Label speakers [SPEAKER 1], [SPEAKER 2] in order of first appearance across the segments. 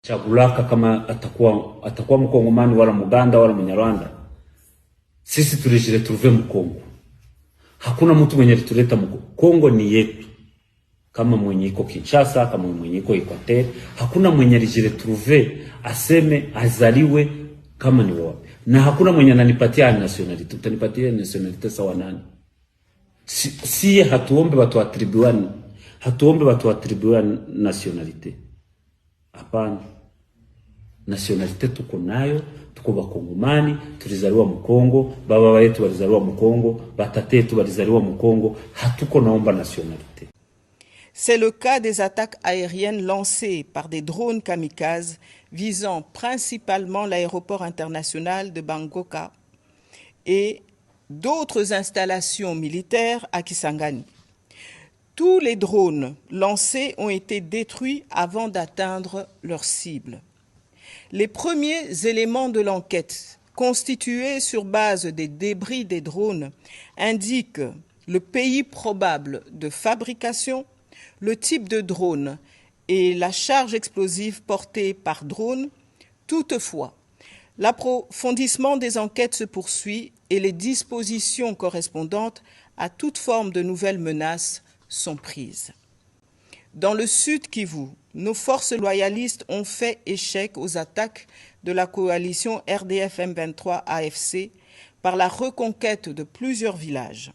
[SPEAKER 1] Chagulaka kama atakuwa Mkongomani wala Muganda wala Munyarwanda. Sisi tulijiretrouve Mkongo. Hakuna mtu mwenye alituleta Mkongo. Kongo ni yetu. Kama mwenye iko Kinshasa, kama mwenye iko Equateur, hakuna mwenye alijiretrouve aseme azaliwe kama ni wapi. Na hakuna mwenye ananipatia nationality. Utanipatia nationality sawa nani? Si hatuombe watu attribuane. Hatuombe watu attribuane nationality. Hapana. Nationality tuko nayo, tuko Bakongomani, tulizaliwa Mkongo, baba wetu walizaliwa Mkongo, batatetu walizaliwa Mkongo, hatuko naomba nationality.
[SPEAKER 2] C'est le cas des attaques aériennes lancées par des drones kamikazes visant principalement l'aéroport international de Bangoka et d'autres installations militaires à Kisangani. Tous les drones lancés ont été détruits avant d'atteindre leur cible. Les premiers éléments de l'enquête, constitués sur base des débris des drones, indiquent le pays probable de fabrication, le type de drone et la charge explosive portée par drone. Toutefois, l'approfondissement des enquêtes se poursuit et les dispositions correspondantes à toute forme de nouvelles menaces sont prises. Dans le sud Kivu, nos forces loyalistes ont fait échec aux attaques de la coalition RDF M23 AFC par la reconquête de plusieurs villages.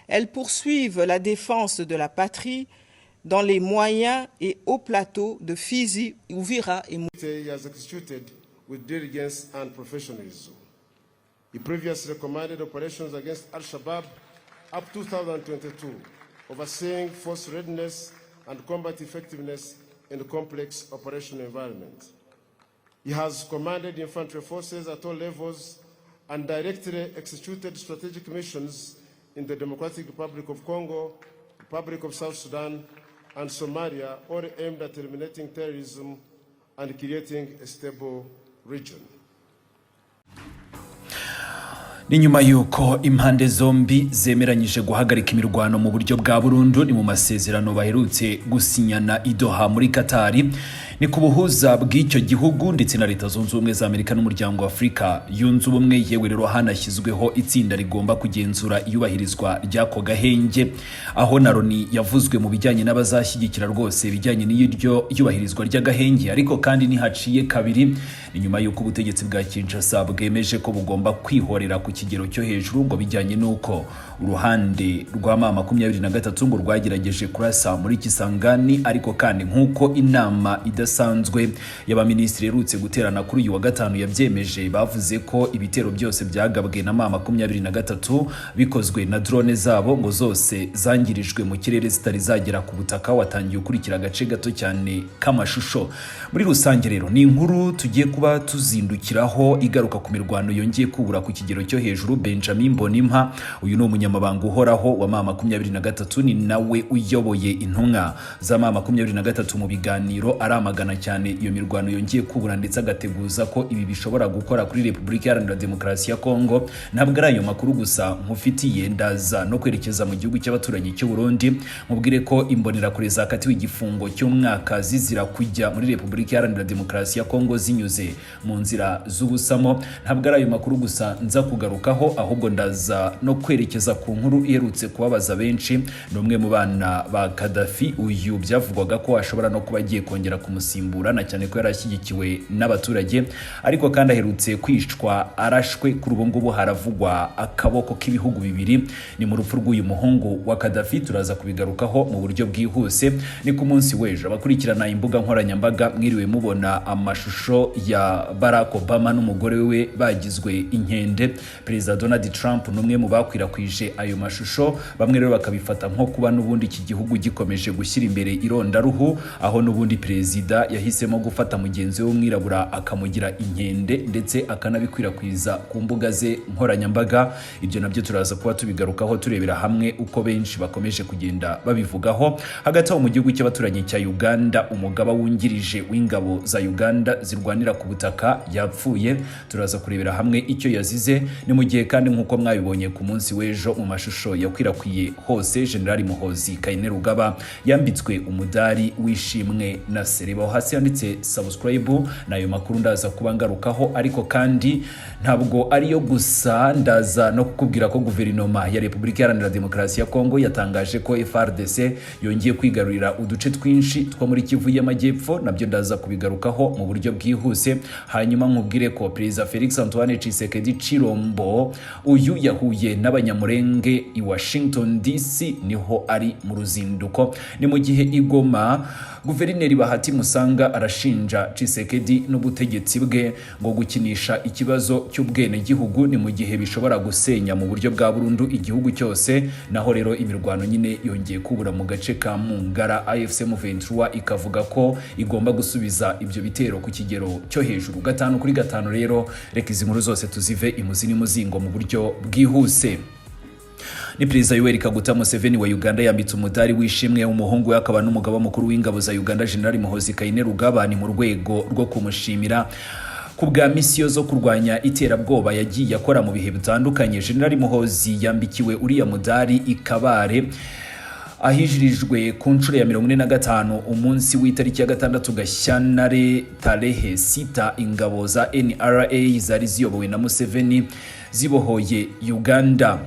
[SPEAKER 2] Elles poursuivent la défense de la patrie dans les moyens et hauts plateaux de Fizi, Uvira et
[SPEAKER 3] He has executed with diligence and professionalism. He previously commanded operations against Al-Shabaab up 2022, overseeing force readiness and combat effectiveness in complex operational environment. He has commanded infantry forces at all levels and directly executed strategic missions in the Democratic Republic of Congo, Republic of South Sudan, and Somalia, all aimed at eliminating terrorism and creating a stable region.
[SPEAKER 4] Ni nyuma y'uko impande zombi zemeranyije guhagarika imirwano mu buryo bwa burundu. Ni mu masezerano baherutse gusinyana i Doha muri Katari. Ni ku buhuza bw'icyo gihugu ndetse na Leta Zunze Ubumwe za Amerika n'Umuryango wa Afurika Yunze Ubumwe. Yewe rero, hanashyizweho itsinda rigomba kugenzura iyubahirizwa ry'ako gahenge, aho na Loni yavuzwe mu bijyanye n'abazashyigikira rwose ibijyanye n'iryo yubahirizwa ry'agahenge. Ariko kandi ntihaciye kabiri, ni nyuma y'uko ubutegetsi bwa Kinshasa bwemeje ko bugomba kwihorera ku kigero cyo hejuru, ngo bijyanye n'uko uruhande rwa M23 ngo rwagerageje kurasa muri Kisangani. Ariko kandi, nk'uko inama idasanzwe y'abaminisitiri iherutse guterana kuri uyu wa gatanu yabyemeje, bavuze ko ibitero byose byagabwe na M23 bikozwe na drone zabo ngo zose zangirijwe mu kirere zitari zagera ku butaka. Watangiye ukurikira agace gato cyane k'amashusho. Muri rusange rero, ni inkuru tugiye kuba tuzindukiraho igaruka ku mirwano yongeye kubura ku kigero cyo hejuru. Benjamin Mbonimpa, uyu ni umunyamabanga uhoraho wa M23, ni nawe uyoboye intumwa za M23 mu biganiro, aramagana cyane iyo mirwano yongeye kubura, ndetse agateguza ko ibi bishobora gukora kuri Repubulika Iharanira Demokarasi ya Kongo. Ntabwo ari ayo makuru gusa nkufitiye, ndaza no kwerekeza mu gihugu cy'abaturanyi cy'u Burundi, mubwire ko Imbonerakure zakatiwe igifungo cy'umwaka zizira kujya muri Repubulika Iharanira Demokarasi ya Kongo zinyuze mu nzira z'ubusamo. Ntabwo ari ayo makuru gusa nza kugarukaho, ahubwo ndaza no kwerekeza ku nkuru iherutse kubabaza benshi. Ni umwe mu bana ba Kadafi, uyu byavugwaga ko ashobora no kuba agiye kongera kumusimbura, na cyane ko yari ashyigikiwe n'abaturage, ariko kandi aherutse kwicwa arashwe. Kuri ubu ngubu haravugwa akaboko k'ibihugu bibiri ni mu rupfu rw'uyu muhungu wa Kadafi. Turaza kubigarukaho mu buryo bwihuse. Ni ku munsi w'ejo, abakurikirana imbuga nkoranyambaga mwiriwe mubona amashusho ya Barack Obama n'umugore we bagizwe inkende. Perezida Donald Trump ni umwe mu bakwirakwije ayo mashusho. Bamwe rero bakabifata nko kuba n'ubundi iki gihugu gikomeje gushyira imbere irondaruhu, aho n'ubundi perezida yahisemo gufata mugenzi we w'umwirabura akamugira inkende, ndetse akanabikwirakwiza ku mbuga ze nkoranyambaga. Ibyo nabyo turaza kuba tubigarukaho, turebera hamwe uko benshi bakomeje kugenda babivugaho. Hagati aho, mu gihugu cy'abaturanyi cya Uganda, umugaba wungirije w'ingabo za Uganda zirwanira ku butaka yapfuye. Turaza kurebera hamwe icyo yazize. Ni mu gihe kandi, nk'uko mwabibonye ku munsi w'ejo mu mashusho yakwirakwiye hose, Generali Muhozi Kainerugaba yambitswe umudari w'ishimwe na sereba. Reba aho hasi handitse subscribe, nayo makuru ndaza kuba ngarukaho. Ariko kandi ntabwo ariyo gusa, ndaza no kukubwira ko guverinoma ya Repubulika Iharanira Demokarasi ya Kongo yatangaje ko FARDC yongeye kwigarurira uduce twinshi two muri Kivu y'Amajyepfo, nabyo ndaza kubigarukaho mu buryo bwihuse. Hanyuma nkubwire ko Perezida Felix Antoine Tshisekedi Chilombo uyu yahuye n'Abanyamurenge i Washington DC, niho ari mu ruzinduko. Ni mu gihe i Goma Guverineri Bahati Musanga arashinja Tshisekedi n'ubutegetsi bwe ngo gukinisha ikibazo cy'ubwenegihugu, ni mu gihe bishobora gusenya mu buryo bwa burundu igihugu cyose. Naho rero imirwano nyine yongeye kubura mu gace ka Mungara, AFC M23 ikavuga ko igomba gusubiza ibyo bitero ku kigero cyo hejuru 5 kuri 5. Rero reka izi nkuru zose tuzive imuzi n'imuzingo mu buryo bwihuse. Ni Perezida Yoweri Kaguta Museveni wa Uganda yambitse umudari w'ishimwe umuhungu we akaba n'umugaba mukuru w'ingabo za Uganda, General Muhoozi Kainerugaba. Ni mu rwego rwo kumushimira ku bwa misiyo zo kurwanya iterabwoba yagiye akora mu bihe bitandukanye. General Muhoozi yambikiwe uriya mudari i Kabare ahijirijwe ku nshuro ya 45 umunsi w'itariki ya 6 Gashyantare tarehe 6, ingabo za NRA zari ziyobowe na Museveni zibohoye Uganda.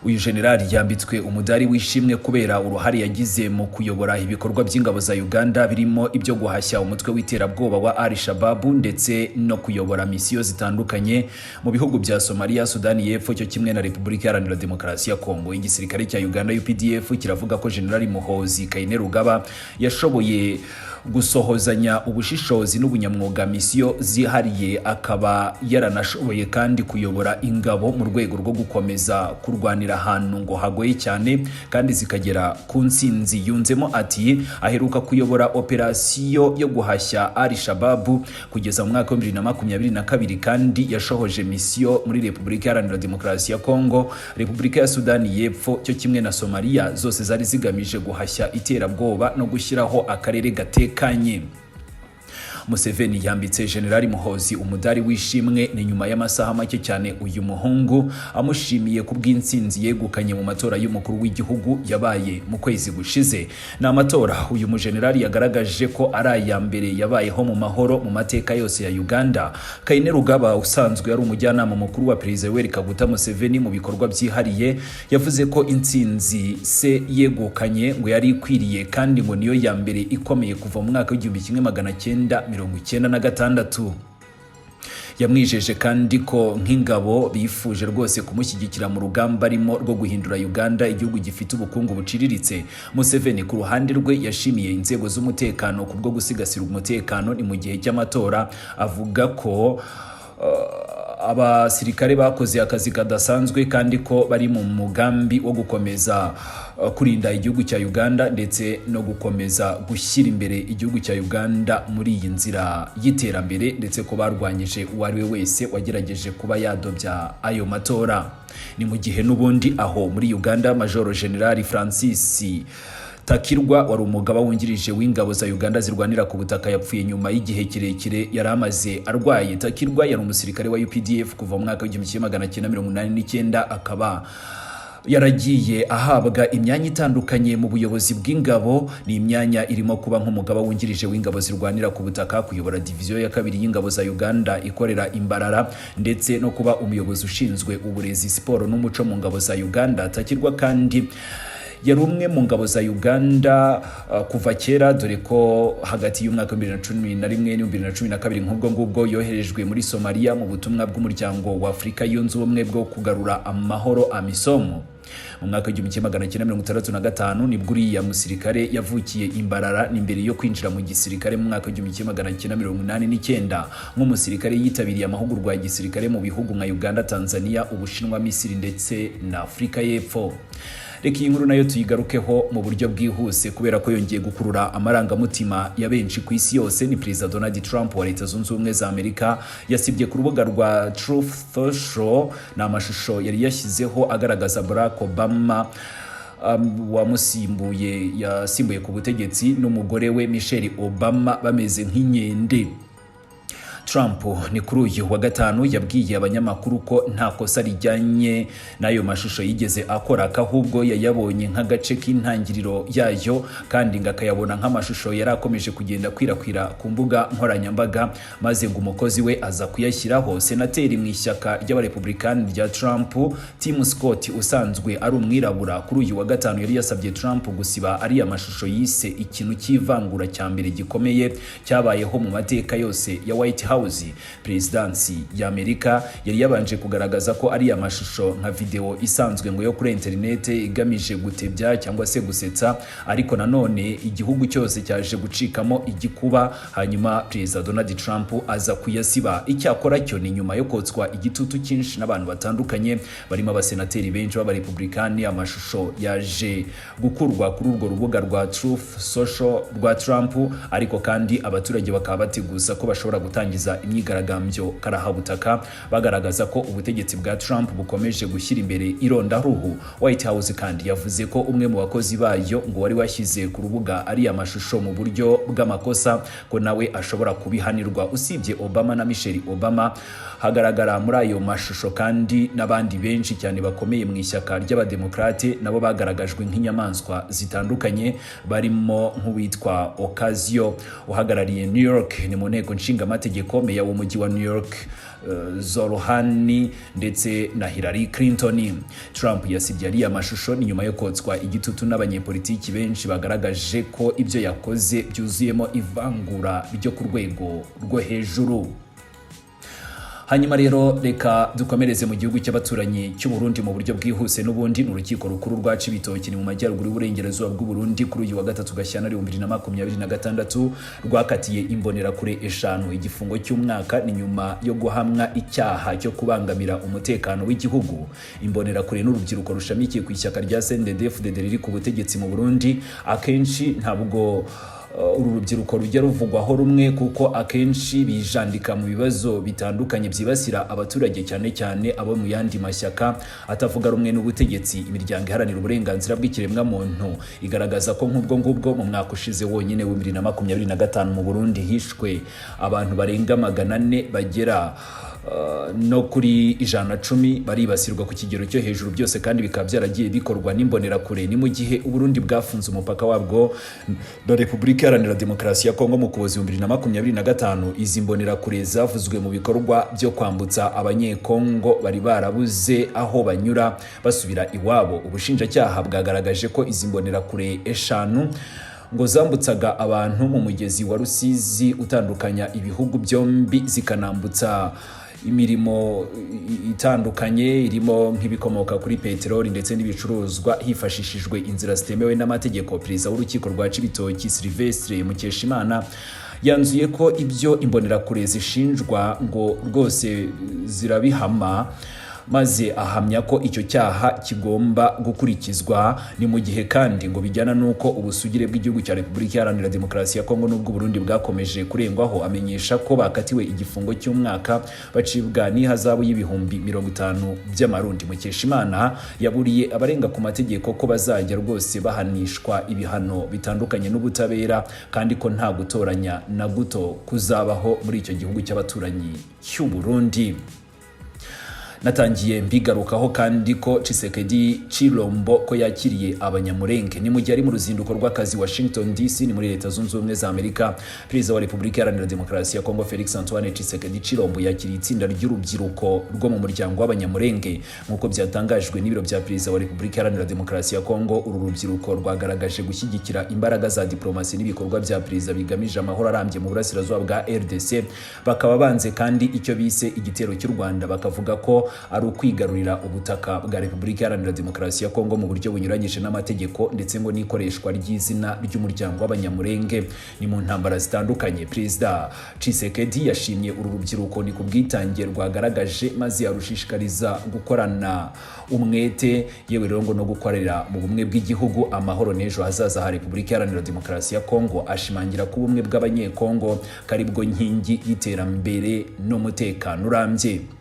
[SPEAKER 4] Uyu generali yambitswe umudari w'ishimwe kubera uruhare yagize mu kuyobora ibikorwa by'ingabo za Uganda, birimo ibyo guhashya umutwe w'iterabwoba wa Al Shabaab ndetse no kuyobora misiyo zitandukanye mu bihugu bya Somalia, Sudani y'Epfo cyo kimwe na Repubulika Iharanira Demokarasi ya Kongo. Igisirikare cya Uganda UPDF kiravuga ko Generali Muhoozi Kainerugaba yashoboye gusohozanya ubushishozi n'ubunyamwuga misiyo zihariye, akaba yaranashoboye kandi kuyobora ingabo mu rwego rwo gukomeza kurwanira ahantu ngo hagoye cyane kandi zikagera ku ntsinzi. Yunzemo ati aheruka kuyobora operasiyo yo guhashya Al Shabaab kugeza mu mwaka wa 2022, kandi yashohoje misiyo muri Repubulika Iharanira Demokarasi ya Kongo, Repubulika ya Sudani y'Epfo cyo kimwe na Somalia, zose zari zigamije guhashya iterabwoba no gushyiraho akarere gatekanye. Museveni yambitse Generali Muhoozi umudari w'ishimwe ni nyuma y'amasaha make cyane uyu muhungu amushimiye ku bw'intsinzi yegukanye mu matora y'umukuru w'igihugu yabaye mu kwezi gushize. Ni amatora uyu mujenerali yagaragaje ko ari aya mbere yabayeho mu mahoro mu mateka yose ya Uganda. Kainerugaba usanzwe ari umujyanama mukuru wa Perezida Yoweri Kaguta Museveni mu bikorwa byihariye, yavuze ko intsinzi se yegukanye ngo yari ikwiriye kandi ngo niyo ya mbere ikomeye kuva mu mwaka w'1996. Yamwijeje kandi ko nk'ingabo bifuje rwose kumushyigikira mu rugamba arimo rwo guhindura Uganda igihugu gifite ubukungu buciriritse. Museveni ku ruhande rwe yashimiye inzego z'umutekano kubwo gusigasira umutekano ni mu gihe cy'amatora, avuga ko abasirikare bakoze akazi kadasanzwe kandi ko bari mu mugambi wo gukomeza kurinda igihugu cya Uganda ndetse no gukomeza gushyira imbere igihugu cya Uganda muri iyi nzira y'iterambere, ndetse ko barwanyije uwo ari we wese wagerageje kuba yadobya ayo matora. Ni mu gihe n'ubundi aho muri Uganda Major General Francis Takirwa wari umugaba wungirije w'ingabo za Uganda zirwanira ku butaka yapfuye nyuma y'igihe kirekire yari amaze arwaye. Takirwa yari umusirikare wa UPDF kuva mu mwaka w'1989, akaba yaragiye ahabwa imyanya itandukanye mu buyobozi bw'ingabo. Ni imyanya irimo kuba nk'umugaba wungirije w'ingabo zirwanira ku butaka, kuyobora diviziyo ya kabiri y'ingabo za Uganda ikorera Imbarara, ndetse no kuba umuyobozi ushinzwe uburezi, siporo n'umuco mu ngabo za Uganda. Takirwa kandi yari umwe mu ngabo za Uganda kuva kera, dore ko hagati y'umwaka wa 2011 n'2012 nk'ubwo ngubwo yoherejwe muri Somalia mu butumwa bw'umuryango wa Afurika yunze ubumwe bwo kugarura amahoro, AMISOM. Mu mwaka w'1965 nibwo uriya musirikare yavukiye Imbarara. Ni mbere yo kwinjira mu gisirikare mu mwaka w'1989 nk'umusirikare, yitabiriye amahugurwa ya gisirikare mu bihugu nka Uganda, Tanzania, Ubushinwa, Misiri ndetse na Afurika y'Epfo. Reka iyi nkuru nayo tuyigarukeho mu buryo bwihuse kubera ko yongeye gukurura amarangamutima ya benshi ku isi yose. Ni Perezida Donald Trump wa Leta Zunze Ubumwe za Amerika yasibye ku rubuga rwa Truth Social, ni amashusho yari yashyizeho agaragaza Barack Obama wamusimbuye, yasimbuye ku butegetsi, n'umugore we Michelle Obama bameze nk'inkende. Trump Trump ni kuri uyu wa gatanu yabwiye abanyamakuru ko nta kosa rijyanye n'ayo mashusho yigeze akora, ko ahubwo yayabonye nk'agace k'intangiriro yayo, kandi ngo akayabona nk'amashusho yari akomeje kugenda akwirakwira ku mbuga nkoranyambaga, maze ngo umukozi we aza kuyashyiraho. Senateri mu ishyaka ry'Abarepublikani rya Trump, Tim Scott, usanzwe ari umwirabura, kuri uyu wa gatanu yari yasabye Trump gusiba ariya mashusho yise ikintu cy'ivangura cya mbere gikomeye cyabayeho mu mateka yose ya White House. Perezidansi y'Amerika yari yabanje kugaragaza ko ariya mashusho nka video isanzwe ngo yo kuri interinete igamije gutebya cyangwa se gusetsa, ariko nanone igihugu cyose cyaje gucikamo igikuba, hanyuma Perezida Donald Trump aza kuyasiba. Icyakora cyo ni nyuma yo kotswa igitutu cyinshi n'abantu batandukanye barimo abasenateri benshi b'Abarepublikani, amashusho yaje gukurwa kuri urwo rubuga rwa Truth Social rwa Trump, ariko kandi abaturage bakaba bateguza ko bashobora gutangiza imyigaragambyo karahabutaka bagaragaza ko ubutegetsi bwa Trump bukomeje gushyira imbere irondaruhu. White House kandi yavuze ko umwe mu bakozi bayo ngo wari washyize ku rubuga ariya mashusho mu buryo bw'amakosa ko nawe ashobora kubihanirwa. Usibye Obama na Michelle Obama hagaragara muri ayo mashusho kandi n'abandi benshi cyane bakomeye mu ishyaka ry'Abademokrate nabo bagaragajwe nk'inyamaswa zitandukanye, barimo nk'uwitwa Ocasio uhagarariye New York ni mu nteko nshingamategeko, meya w'umujyi wa New York Zohran ndetse na Hillary Clinton. Trump yasibye ariya mashusho ni nyuma yo kotswa igitutu n'abanyepolitiki benshi bagaragaje ko ibyo yakoze byuzuyemo ivangura ryo ku rwego rwo hejuru. Hanyuma rero reka dukomereze mu gihugu cy'abaturanyi cy'u Burundi mu buryo bwihuse. N'ubundi ni urukiko rukuru rwa Cibitoke, ni mu majyaruguru y'uburengerazuba bw'u Burundi, kuri uyu wa gatatu Gashyantare 2026 rwakatiye imbonerakure 5 igifungo cy'umwaka, ni nyuma yo guhamwa icyaha cyo kubangamira umutekano w'igihugu. Imbonerakure n'urubyiruko rushamikiye ku ishyaka rya CNDD-FDD riri ku butegetsi mu Burundi. Akenshi ntabwo uru rubyiruko rujya ruvugwaho rumwe, kuko akenshi bijandika mu bibazo bitandukanye byibasira abaturage, cyane cyane abo mu yandi mashyaka atavuga rumwe n'ubutegetsi. Imiryango iharanira uburenganzira bw'ikiremwamuntu igaragaza ko nk'ubwo ngubwo mu mwaka ushize wonyine wa 2025 mu Burundi hishwe abantu barenga 400, bagera no kuri 110 baribasirwa ku kigero cyo hejuru, byose kandi bikaba byaragiye bikorwa n'imbonerakure. Ni mu gihe Uburundi bwafunze umupaka wabwo na Repubulika Iharanira Demokarasi ya Kongo mu Ukuboza 2025, izi mbonerakure zavuzwe mu bikorwa byo kwambutsa Abanyekongo bari barabuze aho banyura basubira iwabo. Ubushinjacyaha bwagaragaje ko izi mbonerakure 5 ngo zambutsaga abantu mu mugezi wa Rusizi utandukanya ibihugu byombi, zikanambutsa imirimo itandukanye irimo nk'ibikomoka kuri peteroli ndetse n'ibicuruzwa hifashishijwe inzira zitemewe n'amategeko. Perezida w'urukiko rwa Cibitoki, Sylvestre Mukeshimana, yanzuye ko ibyo imbonerakure zishinjwa ngo rwose zirabihama, maze ahamya ko icyo cyaha kigomba gukurikizwa. Ni mu gihe kandi ngo bijyana n'uko ubusugire bw'igihugu cya Repubulika Iharanira Demokarasi ya Kongo n'ubwo Burundi bwakomeje kurengwaho. Amenyesha ko bakatiwe igifungo cy'umwaka, bacibwa n'ihazabu y'ibihumbi 50 by'amarundi. Mukeshimana yaburiye abarenga ku mategeko ko bazajya rwose bahanishwa ibihano bitandukanye n'ubutabera, kandi ko nta gutoranya na guto kuzabaho muri icyo gihugu cy'abaturanyi cy'u Burundi. Natangiye mbigarukaho kandi ko Tshisekedi Chilombo ko yakiriye Abanyamurenge, ni mu gihe ari mu ruzinduko rw'akazi Washington DC, ni muri Leta Zunze Ubumwe za Amerika. Perezida wa Repubulika Iharanira Demokarasi ya Kongo, Felix Antoine Tshisekedi Chilombo, yakiriye itsinda ry'urubyiruko rwo mu muryango w'Abanyamurenge, nk'uko byatangajwe n'ibiro bya Perezida wa Repubulika Iharanira Demokarasi ya Kongo. Uru rubyiruko rwagaragaje gushyigikira imbaraga za diplomasi n'ibikorwa bya perezida bigamije amahoro arambye mu burasirazuba bwa RDC, bakaba banze kandi icyo bise igitero cy'u Rwanda, bakavuga ko ari ukwigarurira ubutaka bwa Repubulika Iharanira Demokarasi ya Kongo mu buryo bunyuranyije n'amategeko, ndetse ngo n'ikoreshwa ry'izina ry'umuryango w'Abanyamurenge ni mu ntambara zitandukanye. Perezida Tshisekedi yashimye uru rubyiruko ni ku bwitange rwagaragaje, maze arushishikariza gukorana umwete, yewe rero ngo no gukorera mu bumwe bw'igihugu, amahoro n'ejo hazaza ha Repubulika Iharanira Demokarasi ya Kongo, ashimangira ko ubumwe bw'Abanyekongo kari bwo nkingi y'iterambere n'umutekano urambye.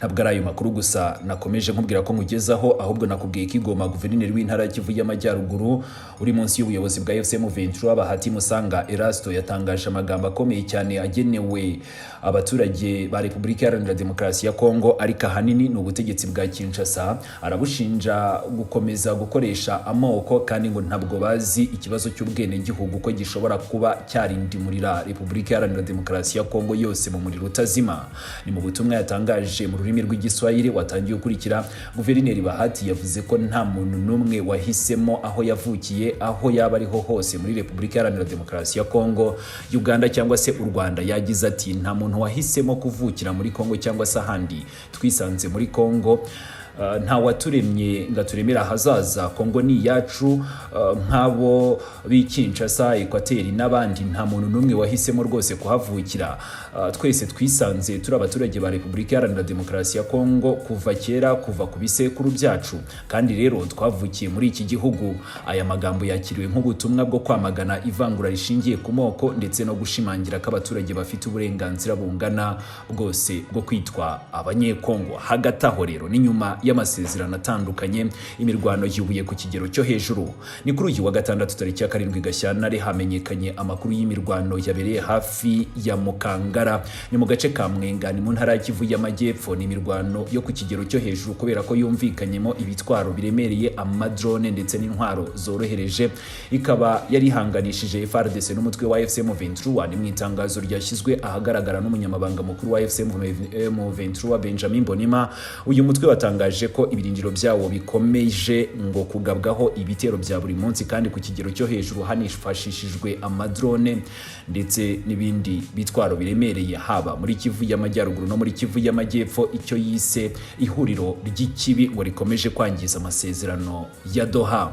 [SPEAKER 4] Ntabwo ari ayo makuru gusa nakomeje nkubwira ko nkugezaho, ahubwo nakubwiye ko i Goma guverineri w'intara ya Kivu y'Amajyaruguru uri munsi y'ubuyobozi bwa AFC M23 Bahati Musanga Erasto yatangaje amagambo akomeye cyane agenewe abaturage ba Repubulika Iharanira Demokarasi ya Kongo, ariko ahanini ni ubutegetsi bwa Kinshasa. Arabushinja gukomeza gukoresha amoko, kandi ngo ntabwo bazi ikibazo cy'ubwenegihugu ko gishobora kuba cyarindimurira Repubulika Iharanira Demokarasi ya Kongo yose mu muriro utazima. Ni mu butumwa yatangaje mu rurimi rw'Igiswahili watangiye ukurikira. Guverineri Bahati yavuze ko nta muntu n'umwe wahisemo aho yavukiye, aho yaba ariho hose muri Repubulika Iharanira Demokarasi ya Kongo, Uganda cyangwa se u Rwanda. Yagize ati: "Nta muntu wahisemo kuvukira muri Kongo cyangwa se ahandi, twisanze muri Kongo. Nta waturemye ngo aturemere ahazaza. Kongo ni iyacu, nk'abo b'i Kinshasa, Ekwateri n'abandi, nta muntu n'umwe wahisemo rwose kuhavukira. Twese twisanze turi abaturage ba Repubulika Iharanira Demokarasi ya Kongo kuva kera, kuva ku bisekuru byacu, kandi rero twavukiye muri iki gihugu." Aya magambo yakiriwe nk'ubutumwa bwo kwamagana ivangura rishingiye ku moko ndetse no gushimangira ko abaturage bafite uburenganzira bungana bwose bwo kwitwa Abanyekongo. Hagati aho rero, ni nyuma y'amasezerano atandukanye, imirwano yubuye ku kigero cyo hejuru. Ni kuri uyu wa gatandatu tariki ya 7 Gashyantare hamenyekanye amakuru y'imirwano yabereye hafi ya Mukangara, ni mu gace ka Mwenga, ni mu ntara ya Kivu y'Amajyepfo. Ni imirwano yo ku kigero cyo hejuru kubera ko yumvikanyemo ibitwaro biremereye, amadrone ndetse n'intwaro zorohereje, ikaba yarihanganishije FARDC n'umutwe wa AFC M23. Ni mu itangazo ryashyizwe ahagaragara n'umunyamabanga mukuru wa AFC M23 Benjamin Bonima. Uyu mutwe watangaje ko ibirindiro byawo bikomeje ngo kugabwaho ibitero bya buri munsi kandi ku kigero cyo hejuru, hanifashishijwe amadrone ndetse n'ibindi bitwaro biremereye, haba muri Kivu y'Amajyaruguru no muri Kivu y'Amajyepfo, icyo yise ihuriro ry'ikibi ngo rikomeje kwangiza amasezerano ya Doha.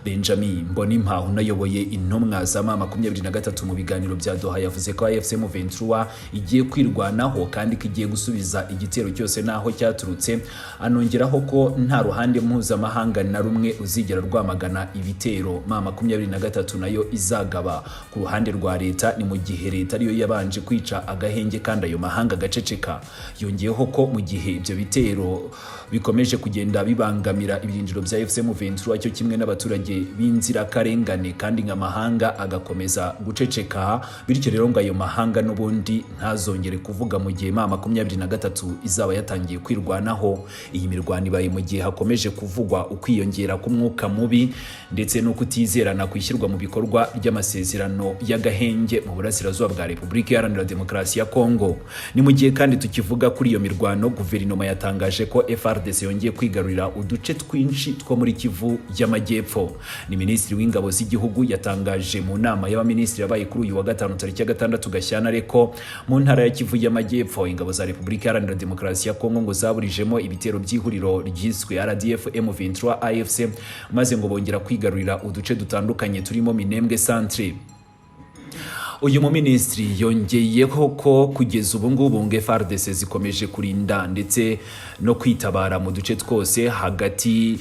[SPEAKER 4] Benjamin Mbonimpa unayoboye intumwa za M23 mu biganiro bya Doha yavuze ko AFC M23 igiye kwirwanaho kandi ko igiye gusubiza igitero cyose n'aho cyaturutse, anongeraho ko nta ruhande mpuzamahanga na rumwe ruzigera rwamagana ibitero M23 nayo izagaba ku ruhande rwa leta, ni mu gihe leta ariyo yabanje kwica agahenge kandi ayo mahanga agaceceka. Yongeyeho ko mu gihe ibyo bitero bikomeje kugenda bibangamira ibirindiro bya AFC M23 cyo kimwe n'abaturage b'inzirakarengane, kandi nk'amahanga agakomeza guceceka, bityo rero ngo ayo mahanga n'ubundi ntazongere kuvuga mu gihe M23 izaba yatangiye kwirwanaho. Iyi mirwano ibaye mu gihe hakomeje kuvugwa ukwiyongera k'umwuka mubi ndetse no kutizerana ku ishyirwa mu bikorwa ry'amasezerano y'agahenge mu burasirazuba bwa Repubulika Iharanira Demokarasi ya Kongo. Ni mu gihe kandi tukivuga kuri iyo mirwano, guverinoma yatangaje ko FARDC yongeye kwigarurira uduce twinshi two muri Kivu y'Amajyepfo. Ni minisitiri w'ingabo z'igihugu yatangaje mu nama y'abaminisitiri yabaye kuri uyu wa gatanu tariki ya 6 Gashyantare ko mu ntara ya Kivu y'Amajyepfo ingabo za Repubulika Iharanira Demokarasi ya Kongo ngo zaburijemo ibitero by'ihuriro ryiswe RDF M23 AFC, maze ngo bongera kwigarurira uduce dutandukanye turimo Minembwe Centre. Uyu muminisitiri yongeyeho ko kugeza ubu ngubu ngo FARDC zikomeje kurinda ndetse no kwitabara mu duce twose hagati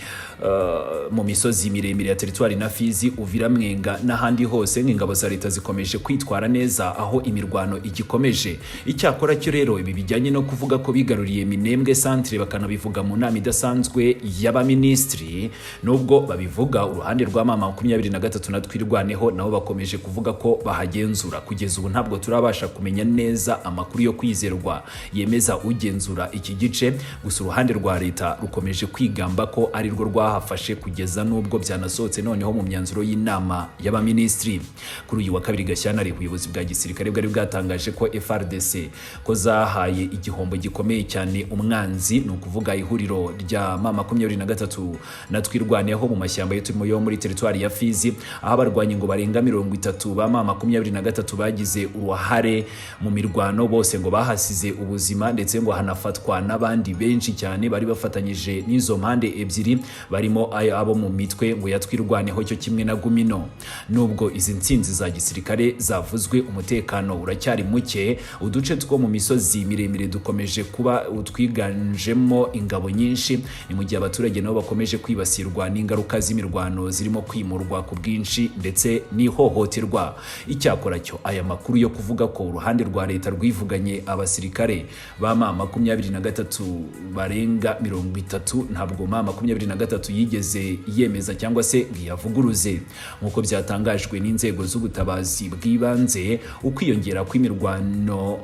[SPEAKER 4] mu misozi miremire ya teritwari na Fizi, Uvira, Mwenga n'ahandi hose, nk'ingabo za leta zikomeje kwitwara neza aho imirwano igikomeje. Icyakora cyo rero, ibi bijyanye no kuvuga ko bigaruriye Minembwe Centre, bakanabivuga mu nama idasanzwe y'abaminisitiri, nubwo babivuga, uruhande rwa M23 na Twirwaneho nabo bakomeje kuvuga ko bahagenzura. Kugeza ubu ntabwo turabasha kumenya neza amakuru yo kwizerwa yemeza ugenzura iki gice, gusa uruhande rwa leta rukomeje kwigamba ko ari rwo rwahafashe, kugeza n'ubwo byanasohotse noneho mu myanzuro y'inama y'abaminisitiri. Kuri uyu wa kabiri Gashyantare, ubuyobozi bwa gisirikare bwari bwatangaje ko FARDC ko zahaye igihombo gikomeye cyane umwanzi, ni ukuvuga ihuriro rya M23 na Twirwaneho mu mashyamba y'uturimo yo muri teritwari ya Fizi, aho abarwanyi ngo barenga 30 ba M23 bagize uruhare mu mirwano bose ngo bahasize ubuzima, ndetse ngo hanafatwa n'abandi benshi cyane bari bafatanyije n'izo mpande ebyiri. Barimo abo mu mitwe ngo yatwirwaneho cyo kimwe na Gumino. Nubwo izi ntsinzi za gisirikare zavuzwe, umutekano uracyari muke. Uduce two mu misozi miremire dukomeje kuba utwiganjemo ingabo nyinshi, ni mu gihe abaturage nabo bakomeje kwibasirwa n'ingaruka z'imirwano zirimo kwimurwa ku bwinshi ndetse n'ihohoterwa. Icyakora cyo aya makuru yo kuvuga ko uruhande rwa leta rwivuganye abasirikare ba M23 barenga 30, ntabwo M23 yigeze yemeza cyangwa se ngo iyavuguruze. Nk'uko byatangajwe n'inzego z'ubutabazi bw'ibanze, ukwiyongera kw'imirwano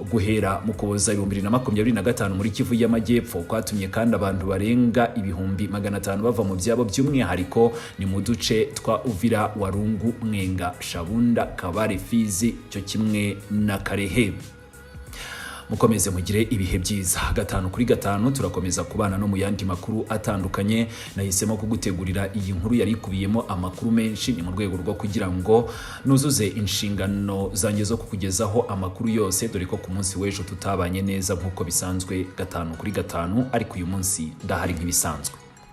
[SPEAKER 4] guhera mu Kuboza 2025 muri Kivu y'Amajyepfo kwatumye kandi abantu barenga 500,000 bava mu byabo, by'umwihariko ni mu duce twa Uvira, Warungu, Mwenga, Shabunda, Kabare, Fizi cyo kimwe na Karehe. Mukomeze mugire ibihe byiza. Gatanu kuri gatanu turakomeza kubana no mu yandi makuru atandukanye. Nahisemo kugutegurira iyi nkuru yari ikubiyemo amakuru menshi, ni mu rwego rwo kugira ngo nuzuze inshingano zanjye zo kukugezaho amakuru yose, dore ko ku munsi w'ejo tutabanye neza nk'uko bisanzwe gatanu kuri gatanu, ariko uyu munsi ndahari nk'ibisanzwe.